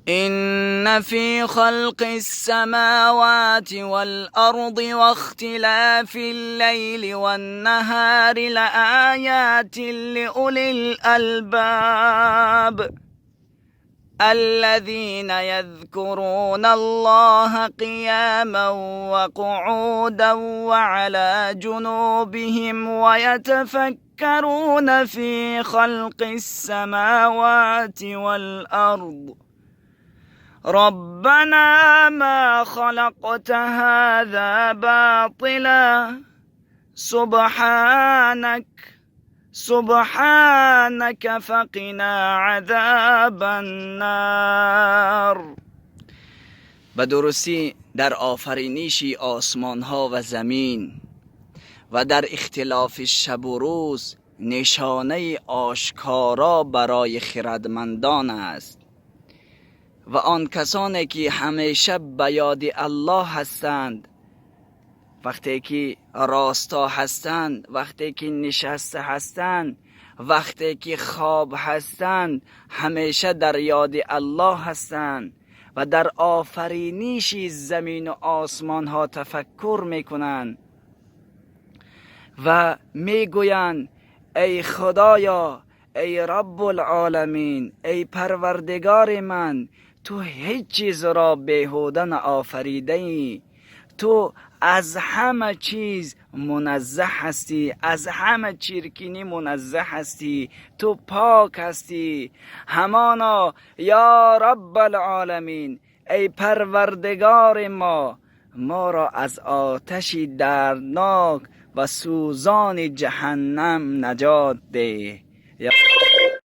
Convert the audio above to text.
إن في خلق السماوات والأرض واختلاف الليل والنهار لآيات لأولي الألباب الذين يذكرون الله قياما وقعودا وعلى جنوبهم ويتفكرون في خلق السماوات والأرض ربنا ما خلقت هذا باطلا سبحانك سبحانك فقنا عذاب النار. به درستی در آفرینشی آسمان ها و زمین و در اختلاف شب و روز نشانه آشکارا برای خردمندان است. و آن کسانی که همیشه به یاد الله هستند، وقتی که راستا هستند، وقتی که نشسته هستند، وقتی که خواب هستند، همیشه در یاد الله هستند و در آفرینش زمین و آسمان ها تفکر میکنند و میگویند: ای خدایا، ای رب العالمین، ای پروردگار من، تو هیچ چیز را بیهوده نآفریده ای. تو از همه چیز منزه هستی، از همه چیرکینی منزه هستی، تو پاک هستی. همانا یا رب العالمین، ای پروردگار ما، ما را از آتش دردناک و سوزان جهنم نجات ده.